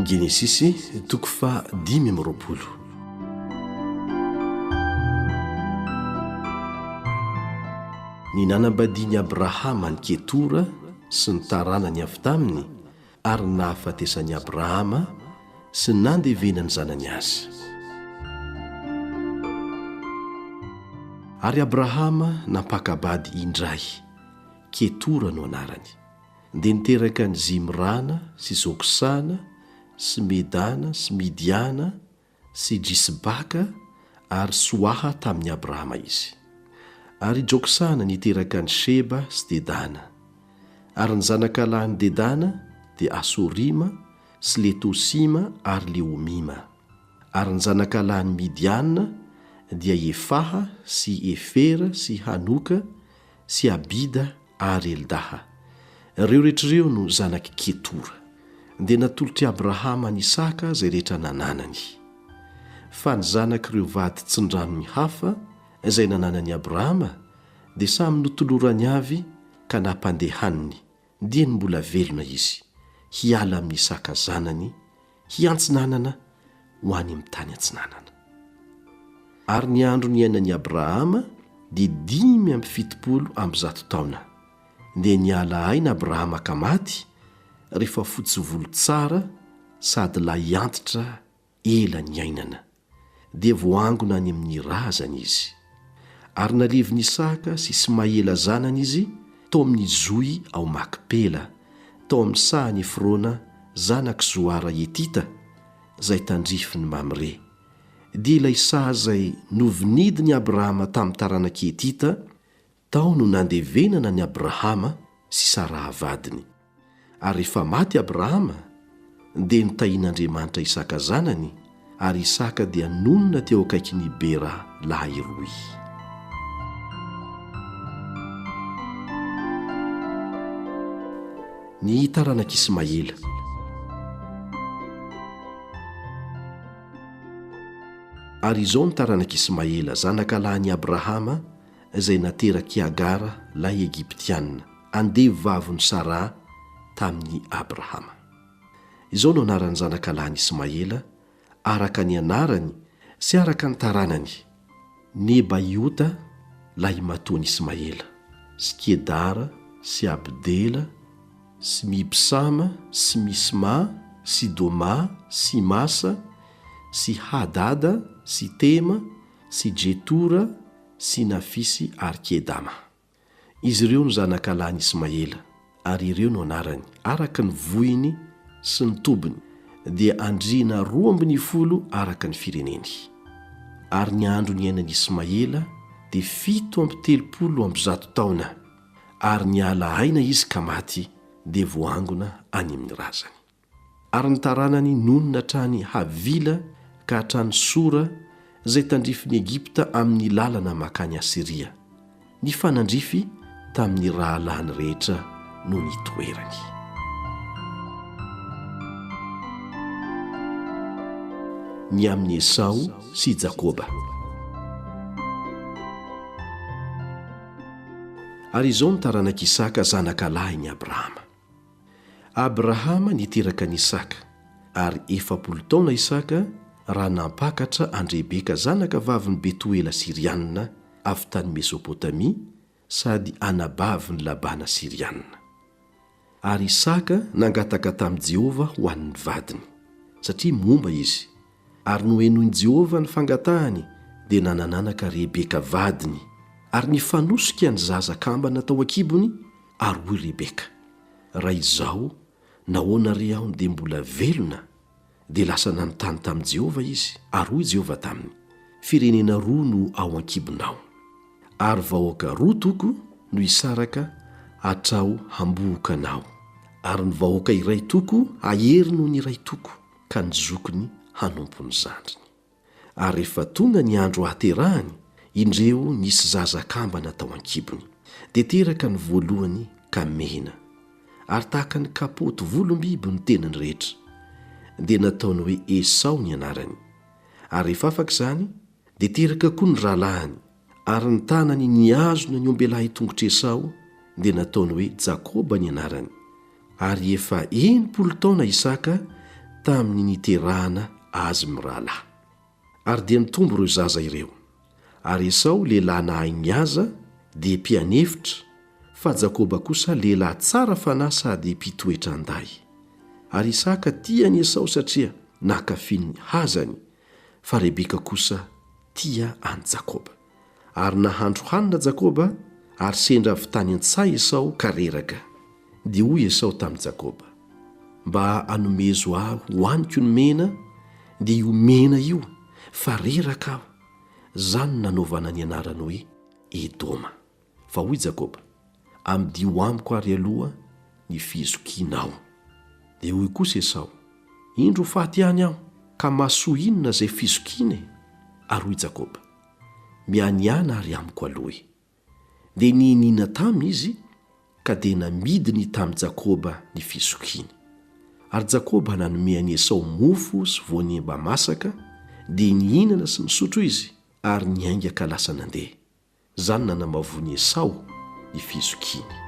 Genesisy toko faha 25. Ny nanambadian'i Abrahama an'i Ketora sy ny taranany avy taminy ary ny nahafatesan'i Abrahama sy ny nandevenan'ny zanany azy. Ary Abrahama nampaka-bady indray, Ketora no anarany. Dia niteraka an'i Zimrana sy Joksana sy Medana sy Midiana sy Jisbaka ary Soaha tamin'i Abrahama izy. Ary i Joksana niteraka an'i Sheba sy Dedana. Ary ny zanakalahin'i Dedana dia Asorima sy Letosima ary Leomima. Ary ny zanakalahin'i Midiana dia Efaha sy Efera sy Hanoka sy Abida ary Eldaha. Ireo rehetra ireo no zanak'i Ketora. Dia natolotr'i Abrahama an'i Isaka izay rehetra nananany. Fa ny zanak'ireo vady tsindranony hafa izay nananan'i Abrahama dia samy notolorany avy ka nampandehaniny, dieny mbola velona izy, hiala amin'i Isaka zanany hiantsinanana ho any amin'ny tany atsinanana. Ary ny andro niainan'i Abrahama dia 175 taona. Dia niala aina Abrahama ka maty, rehefa fotsy volo tsara sady lahiantitra ela niainana. Dia voaangona any amin'ny razany izy. Ary nalevin'i Isaka sy Ismaela zanany izy tao amin'ny zohy ao Makpela, tao amin'ny sahan'i Efrona zanak'i Zohara Hetita, izay tandrifin'i Mamre. Dia ilay saha izay novinidin'i Abrahama tamin'ny taranak'i Hetita, Tao no nandevenana an'i Abrahama sy Saraha vadiny. Ary rehefa maty Abrahama, dia notahian'Andriamanitra Isaka zanany, ary Isaka dia nonina teo akaikin'i Bera Lahiroy. Ny taranak'i Ismaela. Ary izao ny taranak'i Ismaela, zanakalahin'i Abrahama, izay naterak'i Hagara lay Egyptiana, andevo vavin'i Saraha tamin'i Abrahama. Izao no anaran'ny zanakalahin'i Ismaela, araka ny anarany sy araka ny taranany, Nebaiota lahimatoan'i Ismaela, sy Kedara sy Abdela sy Mibsama sy Misma sy Doma sy Masa sy Hadada sy Tema sy Jetora sy Nafisy ary Kedama. Izy ireo no zanakalahin'i Ismaela, ary ireo no anarany, araka ny vohiny sy ny tobiny, dia andriana 12 araka ny fireneny. Ary ny andro niainan'i Ismaela dia 137 taona, ary niala aina izy ka maty, dia voaangona any amin'ny razany. Ary ny taranany nonina hatrany Havila ka hatrany Sora, izay tandrifin'i Egypta amin'ny lalana mankany Asyria. Nifanandrify tamin'ny rahalahiny rehetra no nitoerany. Ny amin'i Esao sy Jakoba. Ary izao ny taranak'i Isaka zanakalahin'i Abrahama. Abrahama niteraka an'i Isaka, ary 40 taona Isaka raha nampakatra an-dRebeka zanaka vavin'i Betoela Syrianina avy tany Mesopotamia sady anabavin'i Labana Syrianina. Ary Isaka nangataka tamin'i Jehovah ho an'ny vadiny, satria momba izy. Ary nohenoin'i Jehovah ny fangatahany, dia nanan'anaka Rebeka vadiny, ary nifanosika ny zaza kambana tao an-kibony, Ary hoy Rebeka, Raha izaho, nahoana re aho no dia mbola velona? Dia lasa nanontany tamin'i Jehovah izy, ary hoy Jehovah taminy, Firenena roa no ao an-kibonao, ary vahoaka roa toko no hisaraka hatrao hambohoka anao, ary ny vahoaka iray toko hahery noho ny iray toko, ka ny zokiny hanompo ny zandriny. Ary rehefa tonga ny andro hahaterahany, indreo nisy zaza kambana tao an-kibony. Dia teraka ny voalohany ka mena, ary tahaka ny kapaoty volom-biby ny tenany rehetra. Dia nataony hoe Esao ny anarany. Ary rehefa afaka izany, dia teraka koa ny rahalahiny, ary ny tanany nihazona ny ombelahin-tongotr'i Esao, dia nataony hoe Jakoba ny anarany. Ary efa 60 taona Isaka. tamin'ny niterahana azy mirahalahy. Ary dia nitombo ireo zaza ireo. Ary Esao lehilahy nahay nihaza dia mpianefitra, fa Jakoba kosa lehilahy tsara fanahy sady mpitoetra an-day. Ary Isaka tia an'i Esao satria nankafy ny hazany, fa Rebeka kosa tia an'i Jakoba. Ary nahandro hanina Jakoba, ary sendra avy tany an-tsaha Esao ka reraka. Dia hoy Esao tamin'i Jakoba, Mba anomezo ahy hohaniko ny mena, dia io mena io, fa reraka aho. Izany no nanaovana ny anarany hoe Edoma. Fa hoy Jakoba, Amidio amiko ary aloha ny fizokianao. Dia hoy kosa Esao, Indro ho faty ihany aho, ka mahasoa inona izay fizokiana e? Ary hoy Jakoba, Mianiàna ary amiko aloha e! Dia nihiniana taminy izy, ka dia namidiny tamin'i Jakoba ny fizokiany. Ary Jakoba nanome an'i Esao mofo sy voanemba masaka, dia nihinana sy nisotro izy, ary niainga ka lasa nandeha. Izany nanamavoan'i Esao ny fizokiany.